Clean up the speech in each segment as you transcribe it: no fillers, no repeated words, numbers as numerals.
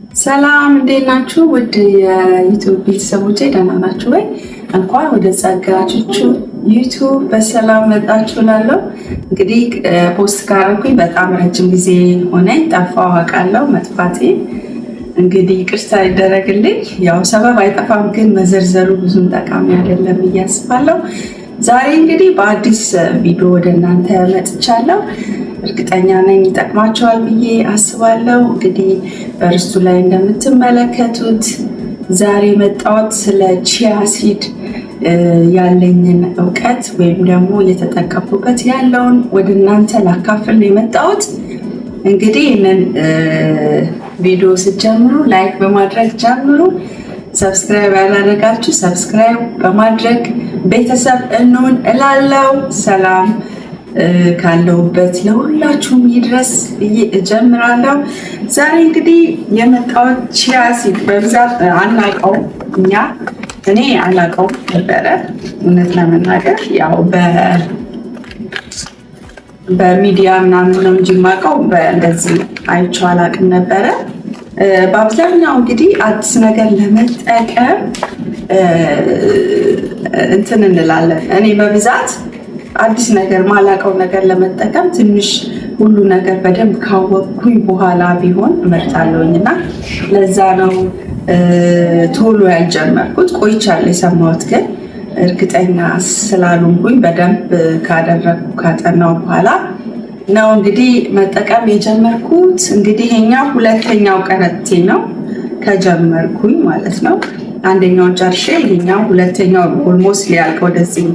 ሰላም እንዴት ናችሁ? ውድ የ YouTube ቤተሰቦቼ ደህና ናችሁ ወይ? እንኳን ወደ ጸጋ ቹቹ YouTube በሰላም መጣችሁ እላለሁ። እንግዲህ post ካረኩኝ በጣም ረጅም ጊዜ ሆነኝ፣ ጠፋሁ አውቃለሁ መጥፋቴ። እንግዲህ ይቅርታ ይደረግልኝ። ያው ሰበብ አይጠፋም፣ ግን መዘርዘሩ ብዙም ጠቃሚ አይደለም ብዬ አስባለሁ። ዛሬ እንግዲህ በአዲስ ቪዲዮ ወደ እናንተ መጥቻለሁ። እርግጠኛ ነኝ ይጠቅማቸዋል ብዬ አስባለሁ። እንግዲህ በርስቱ ላይ እንደምትመለከቱት ዛሬ የመጣሁት ስለ chia seed ያለኝን እውቀት ወይም ደግሞ እየተጠቀምኩበት ያለውን ወደ እናንተ ላካፍል ነው የመጣሁት። እንግዲህ ይህንን ቪዲዮ ስትጀምሩ like በማድረግ ጀምሩ። Subscribe ያላደረጋችሁ subscribe በማድረግ ቤተሰብ እንሁን እላለው። ሰላም ካለሁበት ለሁላችሁም ይድረስ ብዬ እጀምራለሁ። ዛሬ እንግዲህ የመጣሁት chia seed በብዛት አናውቀውም እኛ፣ እኔ አላውቀውም ነበረ እውነት ለመናገር፣ ያው በሚዲያ ምናምን ነው እንጂ የማውቀው እንደዚህ አይቼው አላውቅም ነበረ። በአብዛኛው እንግዲህ አዲስ ነገር ለመጠቀም እንትን እንላለን። እኔ በብዛት አዲስ ነገር ማላውቀው ነገር ለመጠቀም ትንሽ ሁሉ ነገር በደንብ ካወቅኩኝ በኋላ ቢሆን እመርጣለሁኝ እና ለዛ ነው ቶሎ ያልጀመርኩት። ቆይቻለሁ የሰማሁት፣ ግን እርግጠኛ ስላልሆንኩኝ በደንብ ካደረግኩ ካጠናው በኋላ ነው እንግዲህ መጠቀም የጀመርኩት። እንግዲህ ይሄኛው ሁለተኛው ቀረቴ ነው ከጀመርኩኝ ማለት ነው። አንደኛውን ጨርሼ ይሄኛው ሁለተኛው almost ሊያልቅ ወደዚህ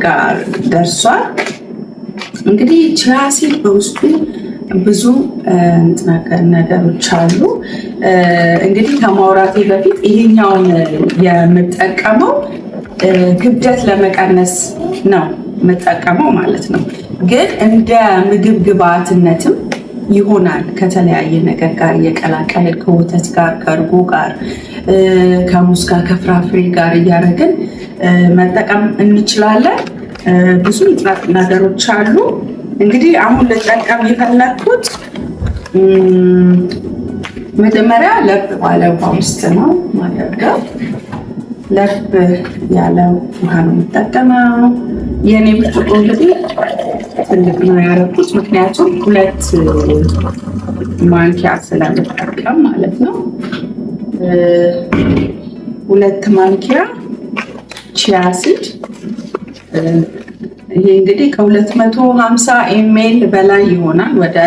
ጋር ደርሷል። እንግዲህ chia seed በውስጡ ብዙ ነገሮች አሉ። እንግዲህ ከማውራቴ በፊት ይሄኛውን የምጠቀመው ክብደት ለመቀነስ ነው የምጠቀመው ማለት ነው። ግን እንደ ምግብ ግብአትነትም ይሆናል። ከተለያየ ነገር ጋር እየቀላቀልን ከወተት ጋር፣ ከእርጎ ጋር፣ ከሙዝ ጋር፣ ከፍራፍሬ ጋር እያደረግን መጠቀም እንችላለን። ብዙ ነገሮች አሉ። እንግዲህ አሁን ልጠቀም የፈለግኩት መጀመሪያ ለብ ባለ ውሃ ውስጥ ነው ማደርገው። ለብ ያለ ውሃ ነው የምጠቀመው። የእኔ ብርጭቆ እንግዲህ ትልቅ ነው ያደረኩት፣ ምክንያቱም 2 ማንኪያ ስለምጠቀም ማለት ነው። 2 ማንኪያ chia seed፣ ይሄ እንግዲህ ከ250 ml በላይ ይሆናል፣ ወደ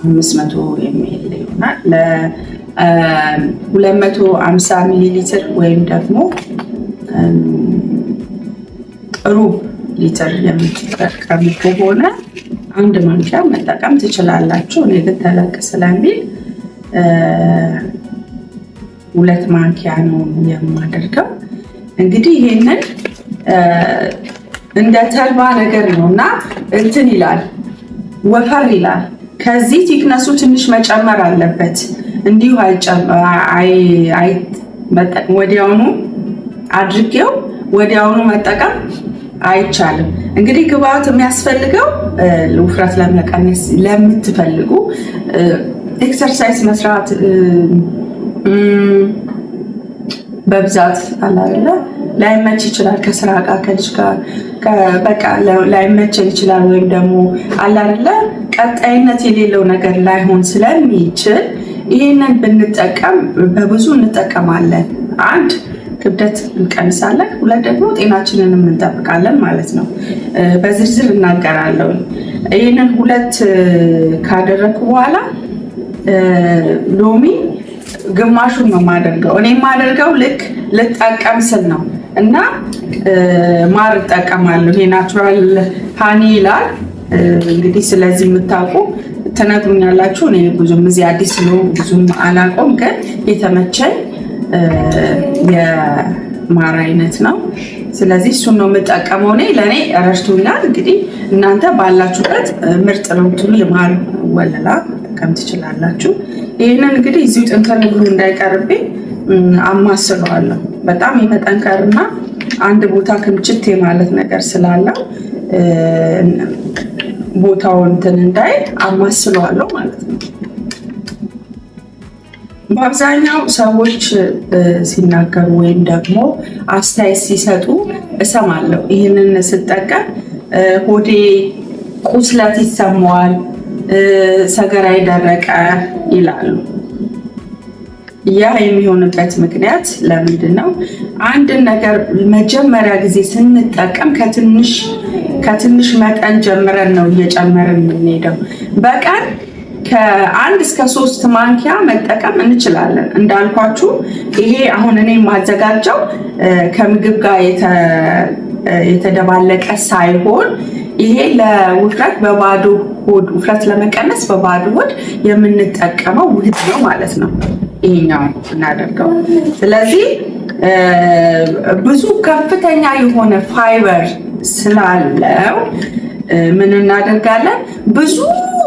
500 ml ይሆናል። ለ250 ሚሊ ሊትር ወይም ደግሞ ሩብ ሊትር የምትጠቀሙ ከሆነ 1 ማንኪያ መጠቀም ትችላላችሁ። እኔ ግን ተለቅ ስለሚል 2 ማንኪያ ነው የማደርገው። እንግዲህ ይሄንን እንደ ተልባ ነገር ነው እና እንትን ይላል፣ ወፈር ይላል። ከዚህ thickness ኡ ትንሽ መጨመር አለበት። እንዲሁ ወዲያውኑ አድርጌው ወዲያውኑ መጠቀም አይቻልም። እንግዲህ ግብአት የሚያስፈልገው ውፍረት ለመቀነስ ለምትፈልጉ፣ exercise መስራት በብዛት አለ አይደለ ላይመች ይችላል። ከስራ ጋር፣ ከልጅ ጋር በቃ ላይመቸን ይችላል። ወይም ደግሞ አለ አይደለ ቀጣይነት የሌለው ነገር ላይሆን ስለሚችል ይሄንን ብንጠቀም በብዙ እንጠቀማለን። አንድ ክብደት እንቀንሳለን፣ ሁለት ደግሞ ጤናችንንም እንጠብቃለን ማለት ነው። በዝርዝር እናገራለሁ። ይህንን 2 ካደረኩ በኋላ ሎሚ ግማሹን ነው የማደርገው። እኔ የማደርገው ልክ ልጠቀም ስል ነው እና ማር እጠቀማለሁ። ይሄ natural honey ይላል። እንግዲህ ስለዚህ የምታውቁ ትነግሩኛላችሁ። እኔ ብዙም እዚህ አዲስ ስለሆንኩ ብዙም አላውቀውም፣ ግን የተመቸኝ የማር አይነት ነው። ስለዚህ እሱን ነው የምጠቀመው። እኔ ለእኔ ረድቶኛል። እንግዲህ እናንተ ባላችሁበት ምርጥ ነው የምትሉ የማር ወለላ መጠቀም ትችላላችሁ። ይህንን እንግዲህ እዚሁ ጥንከር ብሎ እንዳይቀርብኝ አማስለዋለሁ። በጣም የመጠንከርና አንድ ቦታ ክምችት የማለት ነገር ስላለው ቦታውን እንትን እንዳይል አማስለዋለሁ ማለት ነው። በአብዛኛው ሰዎች ሲናገሩ ወይም ደግሞ አስተያየት ሲሰጡ እሰማለሁ። ይህንን ስጠቀም ሆዴ ቁስለት ይሰማዋል፣ ሰገራዬ ደረቀ ይላሉ። ያ የሚሆንበት ምክንያት ለምንድን ነው? አንድን ነገር መጀመሪያ ጊዜ ስንጠቀም ከትንሽ መጠን ጀምረን ነው እየጨመርን የምንሄደው። በቀን ከ1 እስከ 3 ማንኪያ መጠቀም እንችላለን። እንዳልኳችሁ ይሄ አሁን እኔ የማዘጋጀው ከምግብ ጋር የተደባለቀ ሳይሆን ይሄ ለውፍረት በባዶ ሆድ፣ ውፍረት ለመቀነስ በባዶ ሆድ የምንጠቀመው ውህድ ነው ማለት ነው። ይሄኛው እናደርገው። ስለዚህ ብዙ ከፍተኛ የሆነ ፋይበር ስላለው ምን እናደርጋለን? ብዙ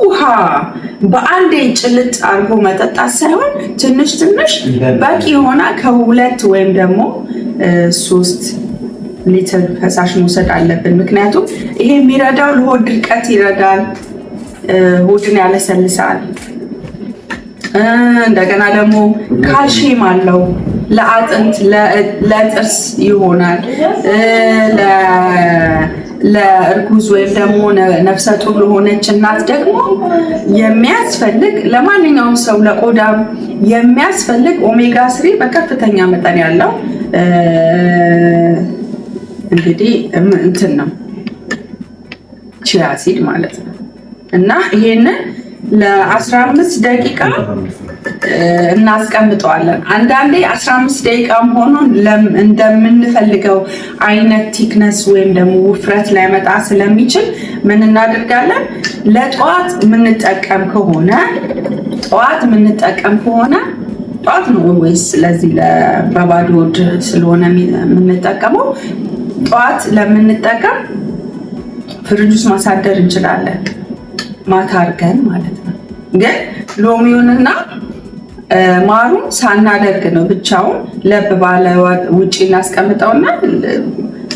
ውሃ በአንዴ ጭልጥ አድርጎ መጠጣት ሳይሆን ትንሽ ትንሽ በቂ የሆነ ከ2 ወይም ደግሞ 3 ሊትር ፈሳሽ መውሰድ አለብን። ምክንያቱም ይሄ የሚረዳው ለሆድ ድርቀት ይረዳል፣ ሆድን ያለሰልሳል። እንደገና ደግሞ ካልሽየም አለው፣ ለአጥንት ለጥርስ ይሆናል። ለእርጉዝ ወይም ደግሞ ነፍሰ ጡር ለሆነች እናት ደግሞ የሚያስፈልግ፣ ለማንኛውም ሰው ለቆዳም የሚያስፈልግ omega 3 በከፍተኛ መጠን ያለው እንግዲህ እንትን ነው chia seed ማለት ነው። እና ይሄንን ለ15 ደቂቃ እናስቀምጠዋለን። አንዳንዴ 15 ደቂቃም ሆኖ እንደምንፈልገው አይነት thickness ወይም ደግሞ ውፍረት ላይመጣ ስለሚችል ምን እናደርጋለን? ለጠዋት የምንጠቀም ከሆነ፣ ጠዋት የምንጠቀም ከሆነ፣ ጠዋት ነው ወይስ ለዚህ በባዶ ሆድ ስለሆነ የምንጠቀመው፣ ጠዋት ለምንጠቀም ፍሪጅ ውስጥ ማሳደር እንችላለን። ማታ አድርገን ማለት ነው። ግን ሎሚውንና ማሩን ሳናደርግ ነው፣ ብቻውን ለብ ባለ ውጪ እናስቀምጠውና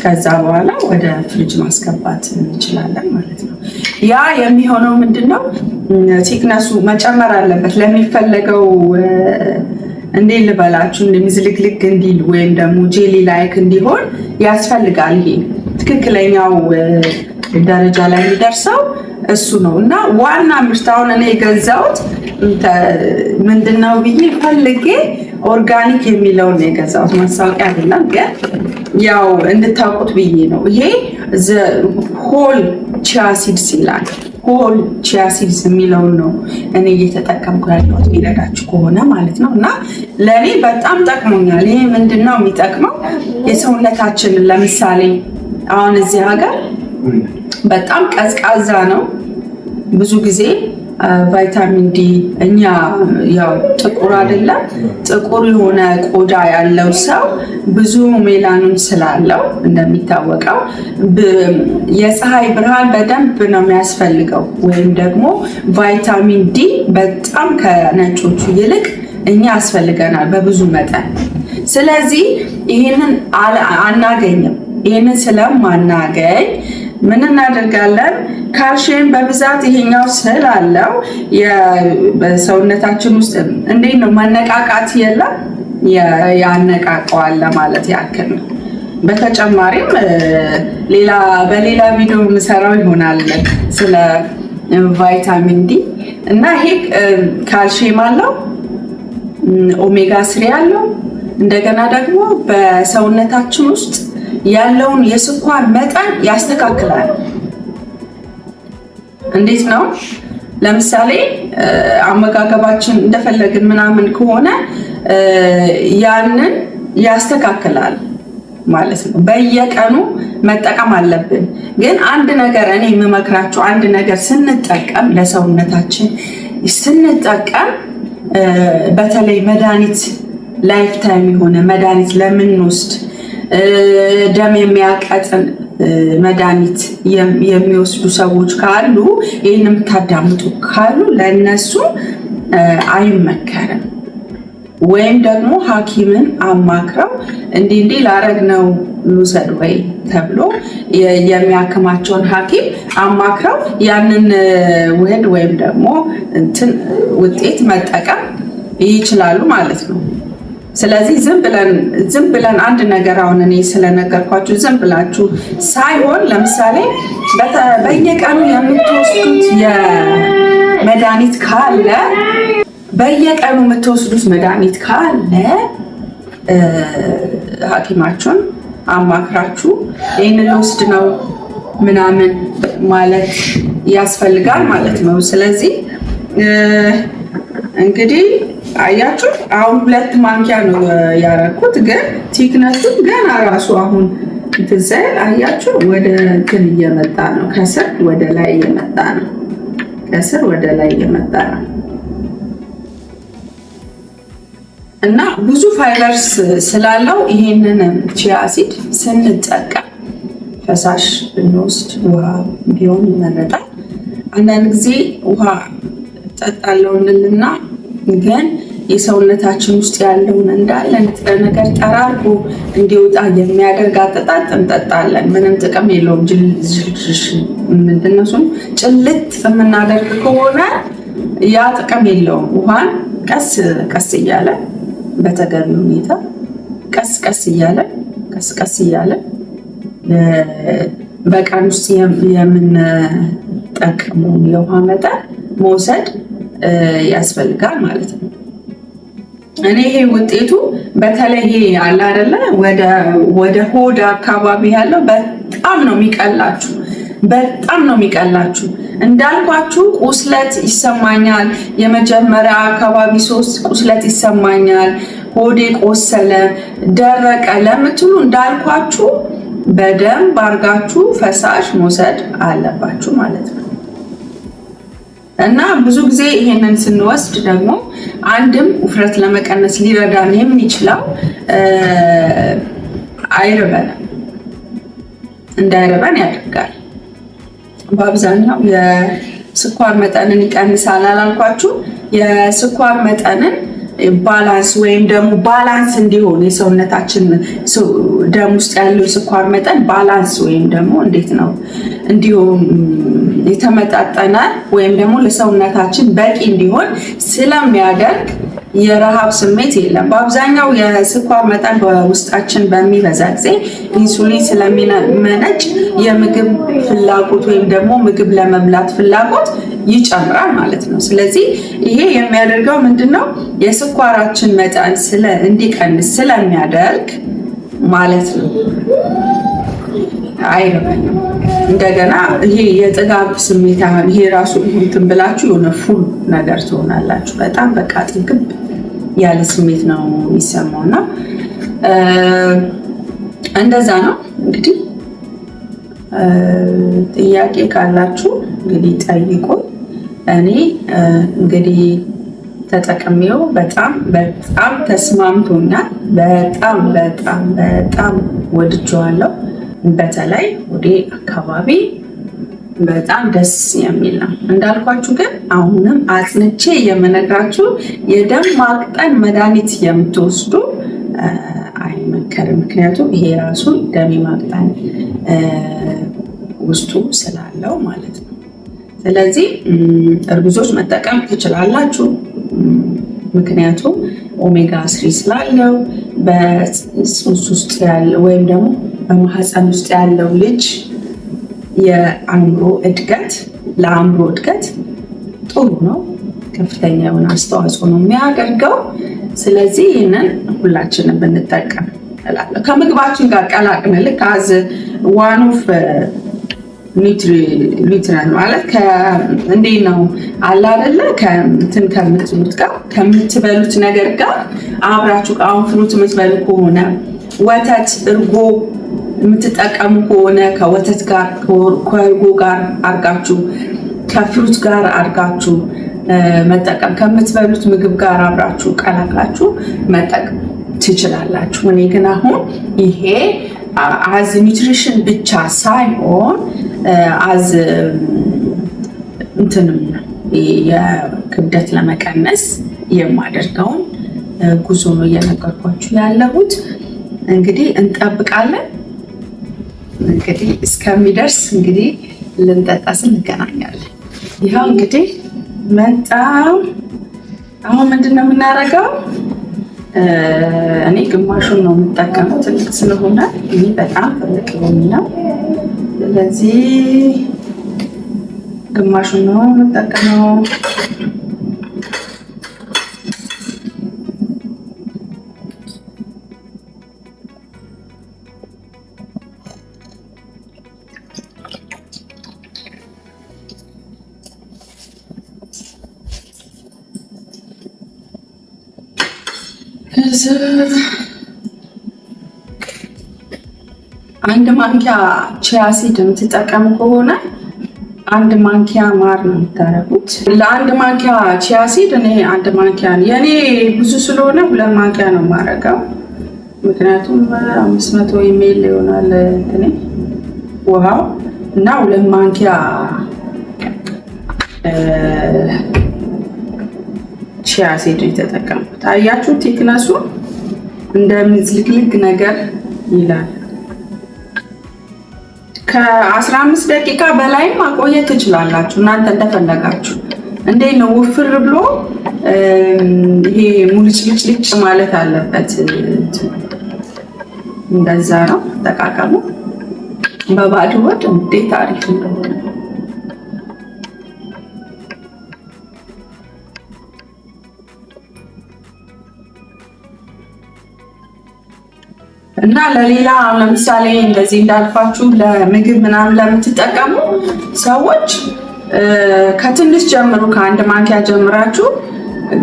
ከዛ በኋላ ወደ ፍሪጅ ማስገባት እንችላለን ማለት ነው። ያ የሚሆነው ምንድን ነው? Thickness ኡ መጨመር አለበት ለሚፈለገው፣ እንዴት ልበላችሁ፣ እንደሚዝልግልግ እንዲል ወይም ደግሞ jelly like እንዲሆን ያስፈልጋል። ይሄ ትክክለኛው ደረጃ ላይ የሚደርሰው እሱ ነው። እና ዋና ምርት አሁን እኔ የገዛሁት ምንድነው ብዬ ፈልጌ organic የሚለውን ነው የገዛሁት። ማስታወቂያ አይደለም፣ ግን ያው እንድታውቁት ብዬ ነው። ይሄ whole chia seeds ይላል። Whole chia seeds የሚለውን ነው እኔ እየተጠቀምኩ ያለሁት፣ የሚረዳችሁ ከሆነ ማለት ነው። እና ለእኔ በጣም ጠቅሞኛል። ይሄ ምንድነው የሚጠቅመው? የሰውነታችንን ለምሳሌ አሁን እዚህ ሀገር በጣም ቀዝቃዛ ነው። ብዙ ጊዜ vitamin D እኛ ያው ጥቁር አይደለም፣ ጥቁር የሆነ ቆዳ ያለው ሰው ብዙ ሜላኑን ስላለው እንደሚታወቀው የፀሐይ ብርሃን በደንብ ነው የሚያስፈልገው። ወይም ደግሞ vitamin D በጣም ከነጮቹ ይልቅ እኛ ያስፈልገናል በብዙ መጠን። ስለዚህ ይህንን አናገኝም። ይህንን ስለማናገኝ ምን እናደርጋለን? ካልሽየም በብዛት ይሄኛው ስላለው በሰውነታችን ውስጥ እንዴት ነው መነቃቃት የለም፣ ያነቃቀዋል ለማለት ያክል ነው። በተጨማሪም ሌላ በሌላ ቪዲዮ የምሰራው ይሆናል ስለ vitamin D። እና ይሄ ካልሽየም አለው፣ omega 3 አለው። እንደገና ደግሞ በሰውነታችን ውስጥ ያለውን የስኳር መጠን ያስተካክላል። እንዴት ነው? ለምሳሌ አመጋገባችን እንደፈለግን ምናምን ከሆነ ያንን ያስተካክላል ማለት ነው። በየቀኑ መጠቀም አለብን። ግን አንድ ነገር እኔ የምመክራችሁ፣ አንድ ነገር ስንጠቀም፣ ለሰውነታችን ስንጠቀም፣ በተለይ መድኃኒት፣ lifetime የሆነ መድኃኒት ለምንወስድ፣ ደም የሚያቀጥን መድኃኒት የሚወስዱ ሰዎች ካሉ፣ ይህን የምታዳምጡ ካሉ ለእነሱ አይመከርም። ወይም ደግሞ ሐኪምን አማክረው እንዲህ እንዲህ ላረግ ነው ልውሰድ ወይ ተብሎ የሚያክማቸውን ሐኪም አማክረው ያንን ውህድ ወይም ደግሞ እንትን ውጤት መጠቀም ይችላሉ ማለት ነው። ስለዚህ ዝም ብለን አንድ ነገር አሁን እኔ ስለነገርኳችሁ ዝም ብላችሁ ሳይሆን፣ ለምሳሌ በየቀኑ የምትወስዱት የመድኃኒት ካለ፣ በየቀኑ የምትወስዱት መድኃኒት ካለ ሐኪማችሁን አማክራችሁ ይህንን ልወስድ ነው ምናምን ማለት ያስፈልጋል ማለት ነው። ስለዚህ እንግዲህ አያችሁ፣ አሁን 2 ማንኪያ ነው ያደረኩት፣ ግን thickness ኡ ገና ራሱ አሁን እንትን ሳይል አያችሁ ወደ እንትን እየመጣ ነው። ከስር ወደ ላይ እየመጣ ነው። ከስር ወደ ላይ እየመጣ ነው እና ብዙ fibers ስላለው ይሄንን chia seed ስንጠቀም ፈሳሽ ብንወስድ፣ ውሃ ቢሆን ይመረጣል። አንዳንድ ጊዜ ውሃ ጠጣለው እንልና ግን የሰውነታችን ውስጥ ያለውን እንዳለ ንጥረ ነገር ጠራርጎ እንዲወጣ የሚያደርግ አጠጣጥ እንጠጣለን። ምንም ጥቅም የለውም። ምንድን ነው እሱም ጭልጥ የምናደርግ ከሆነ ያ ጥቅም የለውም። ውሃን ቀስ ቀስ እያለ፣ በተገቢ ሁኔታ ቀስ ቀስ እያለ፣ ቀስ ቀስ እያለ በቀን ውስጥ የምንጠቀመውን የውሃ መጠን መውሰድ ያስፈልጋል ማለት ነው። እኔ ይሄ ውጤቱ በተለይ ይሄ አለ አይደለ፣ ወደ ሆድ አካባቢ ያለው በጣም ነው የሚቀላችሁ፣ በጣም ነው የሚቀላችሁ። እንዳልኳችሁ ቁስለት ይሰማኛል። የመጀመሪያ አካባቢ ሶስት ቁስለት ይሰማኛል፣ ሆዴ ቆሰለ፣ ደረቀ ለምትሉ እንዳልኳችሁ በደንብ አርጋችሁ ፈሳሽ መውሰድ አለባችሁ ማለት ነው። እና ብዙ ጊዜ ይሄንን ስንወስድ ደግሞ አንድም ውፍረት ለመቀነስ ሊረዳን የሚችለው አይርበንም፣ እንዳይርበን ያደርጋል። በአብዛኛው የስኳር መጠንን ይቀንሳል አላልኳችሁ? የስኳር መጠንን balance ወይም ደግሞ balance እንዲሆን፣ የሰውነታችን ደም ውስጥ ያለው የስኳር መጠን balance ወይም ደግሞ እንዴት ነው እንዲሁም የተመጣጠነ ወይም ደግሞ ለሰውነታችን በቂ እንዲሆን ስለሚያደርግ የረሃብ ስሜት የለም። በአብዛኛው የስኳር መጠን በውስጣችን በሚበዛ ጊዜ ኢንሱሊን ስለሚመነጭ የምግብ ፍላጎት ወይም ደግሞ ምግብ ለመብላት ፍላጎት ይጨምራል ማለት ነው። ስለዚህ ይሄ የሚያደርገው ምንድን ነው? የስኳራችን መጠን እንዲቀንስ ስለሚያደርግ ማለት ነው። አይርበንም። እንደገና ይሄ የጥጋብ ስሜት አሁን ይሄ ራሱ እንትን ብላችሁ የሆነ full ነገር ትሆናላችሁ። በጣም በቃ ጥግብ ያለ ስሜት ነው የሚሰማው እና እንደዛ ነው። እንግዲህ ጥያቄ ካላችሁ እንግዲህ ጠይቁኝ። እኔ እንግዲህ ተጠቅሜው በጣም በጣም ተስማምቶኛል። በጣም በጣም በጣም ወድጄዋለሁ። በተለይ ሆዴ አካባቢ በጣም ደስ የሚል ነው። እንዳልኳችሁ ግን አሁንም አጽንቼ የምነግራችሁ የደም ማቅጠን መድኃኒት የምትወስዱ አይመከርም። ምክንያቱም ይሄ ራሱ ደም የማቅጠን ውስጡ ስላለው ማለት ነው። ስለዚህ እርጉዞች መጠቀም ትችላላችሁ። ምክንያቱም omega 3 ስላለው በፅንስ ውስጥ ያለው ወይም ደግሞ በማህፀን ውስጥ ያለው ልጅ የአእምሮ እድገት፣ ለአእምሮ እድገት ጥሩ ነው። ከፍተኛ የሆነ አስተዋጽኦ ነው የሚያደርገው። ስለዚህ ይህንን ሁላችንም ብንጠቀም እላለሁ። ከምግባችን ጋር ቀላቅለን ልክ as one of nutrient ማለት እንዴት ነው አለ አይደለ፣ ከእንትን ከምትሉት ጋር፣ ከምትበሉት ነገር ጋር አብራችሁ፣ አሁን fruit የምትበሉ ከሆነ፣ ወተት እርጎ የምትጠቀሙ ከሆነ ከወተት ጋር፣ ከእርጎ ጋር አርጋችሁ፣ ከ fruit ጋር አርጋችሁ መጠቀም፣ ከምትበሉት ምግብ ጋር አብራችሁ ቀላቅላችሁ መጠቀም ትችላላችሁ። እኔ ግን አሁን ይሄ as nutrition ብቻ ሳይሆን as እንትንም የክብደት ለመቀነስ የማደርገውን ጉዞ ነው እየነገርኳችሁ ያለሁት። እንግዲህ እንጠብቃለን። እንግዲህ እስከሚደርስ እንግዲህ ልንጠጣ ስንገናኛለን። ይኸው እንግዲህ መጣ። አሁን ምንድን ነው የምናደርገው? እኔ ግማሹን ነው የምጠቀመው ትልቅ ስለሆነ፣ ይህ በጣም ትልቅ ሎሚ ነው። ስለዚህ ግማሹን ነው የምጠቀመው። ከዛ 1 ማንኪያ chia seed የምትጠቀሙ ከሆነ 1 ማንኪያ ማር ነው የምታደርጉት። ለ1 ማንኪያ chia seed እኔ 1 ማንኪያ፣ የእኔ ብዙ ስለሆነ 2 ማንኪያ ነው የማደርገው። ምክንያቱም 500 ml ይሆናል እንትኔ ውሃው እና 2 ማንኪያ chia seed የተጠቀምኩት። አያችሁ thickness ኡ እንደ ምዝልግልግ ነገር ይላል። ከ15 ደቂቃ በላይም ማቆየት ትችላላችሁ እናንተ እንደፈለጋችሁ። እንዴት ነው ውፍር ብሎ ይሄ ሙልጭልጭልጭ ማለት አለበት። እንደዛ ነው አጠቃቀሙ። በባዶ ሆድ እንዴት አሪፍ እንደሆነ። እና ለሌላ ለምሳሌ እንደዚህ እንዳልኳችሁ ለምግብ ምናምን ለምትጠቀሙ ሰዎች ከትንሽ ጀምሩ፣ ከ1 ማንኪያ ጀምራችሁ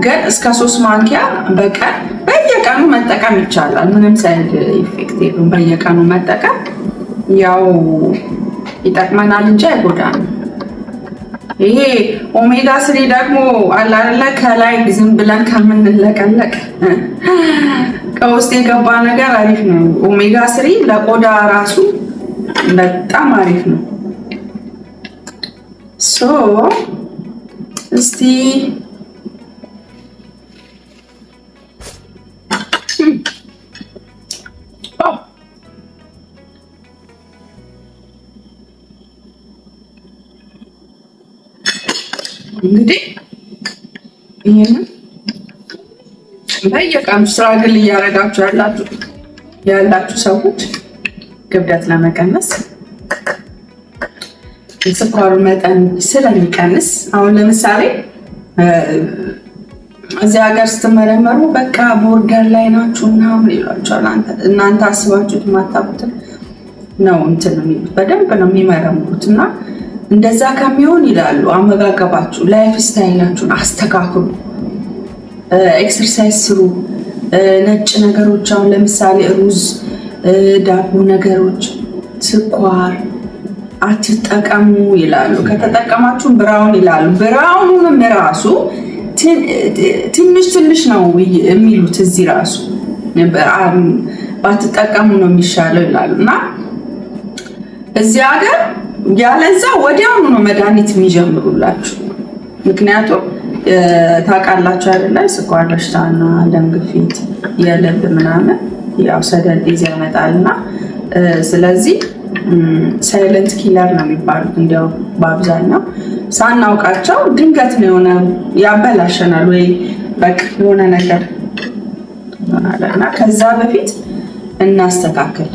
ግን እስከ 3 ማንኪያ በቀን በየቀኑ መጠቀም ይቻላል። ምንም side effect የለውም። በየቀኑ መጠቀም ያው ይጠቅመናል እንጂ አይጎዳንም። ይሄ omega 3 ደግሞ አለ አይደለ፣ ከላይ ዝም ብለን ከምንለቀለቅ ከውስጥ የገባ ነገር አሪፍ ነው። ኦሜጋ 3 ለቆዳ ራሱ በጣም አሪፍ ነው። So እስቲ እንግዲህ ይህንን በየቀኑ struggle እያደረጋችሁ ያላችሁ ሰዎች ክብደት ለመቀነስ የስኳሩ መጠን ስለሚቀንስ፣ አሁን ለምሳሌ እዚህ ሀገር ስትመረመሩ በቃ border ላይ ናችሁ ምናምን ይሏቸዋል። እናንተ አስባችሁት የማታውቁትን ነው እንትን የሚሉት፣ በደንብ ነው የሚመረምሩት። እና እንደዛ ከሚሆን ይላሉ አመጋገባችሁ፣ lifestyle ኣችሁን አስተካክሉ፣ exercise ስሩ። ነጭ ነገሮች አሁን ለምሳሌ ሩዝ፣ ዳቦ ነገሮች፣ ስኳር አትጠቀሙ ይላሉ። ከተጠቀማችሁ brown ይላሉ። Brown ኑንም ራሱ ትንሽ ትንሽ ነው የሚሉት፣ እዚህ ራሱ ባትጠቀሙ ነው የሚሻለው ይላሉ። እና እዚህ ሀገር ያለዛ ወዲያውኑ ነው መድኃኒት የሚጀምሩላችሁ። ምክንያቱም ታውቃላችሁ አይደለ? ስኳር በሽታና ደም ግፊት፣ የልብ ምናምን ያው sudden death ያመጣል። እና ስለዚህ silent killer ነው የሚባሉት። እንዲያው በአብዛኛው ሳናውቃቸው ድንገት ነው የሆነ ያበላሸናል ወይ በቃ የሆነ ነገር ይሆናል። እና ከዛ በፊት እናስተካክል።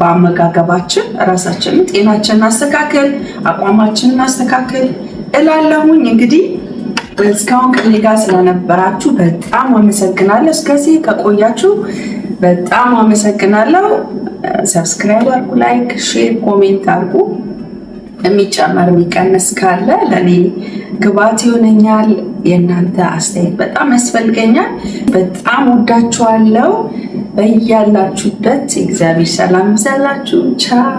በአመጋገባችን ራሳችንን ጤናችንን እናስተካክል፣ አቋማችንን እናስተካክል እላለሁኝ። እንግዲህ እስካሁን ከኔ ጋር ስለነበራችሁ በጣም አመሰግናለሁ። እስከዚህ ከቆያችሁ በጣም አመሰግናለሁ። Subscribe አድርጉ፣ like፣ share፣ comment አድርጉ። የሚጨመር የሚቀነስ ካለ ለእኔ ግብዓት ይሆነኛል። የእናንተ አስተያየት በጣም ያስፈልገኛል። በጣም ወዳችኋለሁ። በያላችሁበት እግዚአብሔር ሰላም ይብዛላችሁ። ቻው።